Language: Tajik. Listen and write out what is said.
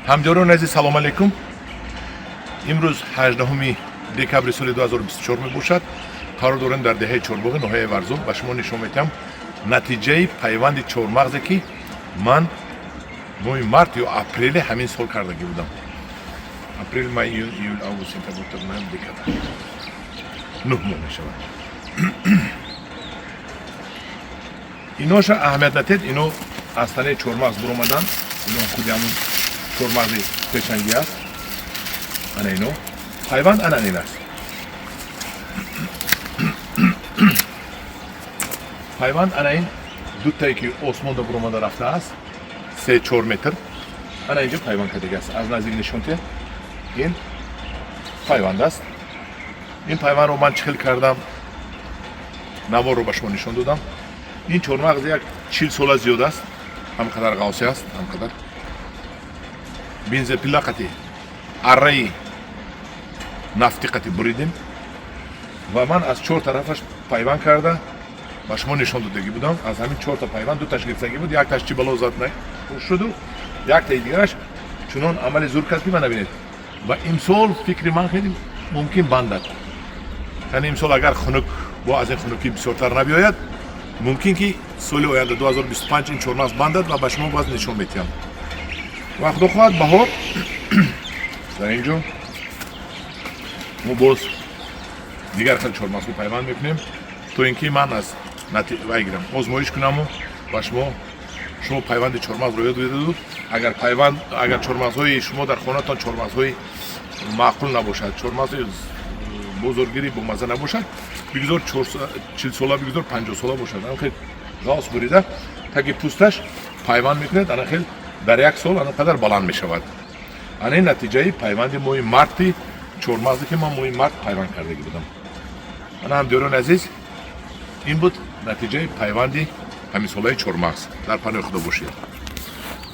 Ҳамдиёрони азиз, салом алейкум. Имрӯз 18 декабри соли 2024 мебошад. Қарор дорем дар деҳаи Чорбоғи, ноҳияи Варзоб. Ба шумо нишон медиҳам натиҷаи пайванди чормағзе, ки ман моҳи март ё апрели ҳамин сол кардагӣ будам. Апрел, май, июн, июл, август, сентябр, октябр, ноябр, декабр, 9 моҳ мешавад. Иноша аҳамият натед, ино аз танаи чормағз буромадан. Ино худи ҳамун чормағзи пешангӣ аст. Ана ино пайванд, ана ин аст пайванд. Ана ин дутае, ки осмонда буромада рафтааст, 3-4 метр, ана инҷо пайванд кардагӣ аст. Аз наздик нишон те. Ин пайванд аст. Ин пайвандро ман чӣ хел кардам, наворро ба шумо нишон додам. Ин чормағз як 40 сола зиёд аст, ҳам қадар ғавсе аст, ҳам қадар бензопила қати, арраи нафти қати буридем ва ман аз чор тарафаш пайванд карда ба шумо нишон додагӣ будам. Аз ҳамин чорта пайванд дуташ гирифтагӣ буд, якташ чи бало зад шуду, яктаи дигараш чунон амали зур кард, ки ман набинед. Ва имсол фикри ман хеле мумкин бандад, яъне имсол агар хунук бо аз ин хунукӣ бисёртар набиёяд, мумкин ки соли оянда 2025 ин чормағз бандад ва ба шумо боз нишон медиҳам. Ва худо хоҳад, баҳор дар ин ҷо мо боз дигар хел чормағзҳо пайванд мекунем, то ин ки ман аз вай гирам, озмоиш кунаму ба шумо, шумо пайванди чормағзро ёд бидеду. Агар пайванд, агар чормағзҳои шумо дар хонатон чормағзҳои маъқул набошад, чормағзи бозоргирӣ бомазза набошад, бигзор 40 сола, бигзор 50 сола бошад, ана хел ғавс бурида, таги пӯсташ пайванд мекунед, ана хел дар як сол ана қадар баланд мешавад. Ана ин натиҷаи пайванди моҳи марти чормағзе, ки ман моҳи март пайванд кардагӣ будам. Ана, ҳамдиёрони азиз, ин буд натиҷаи пайванди ҳаминсолаи чормағз. Дар паноҳи Худо бошед.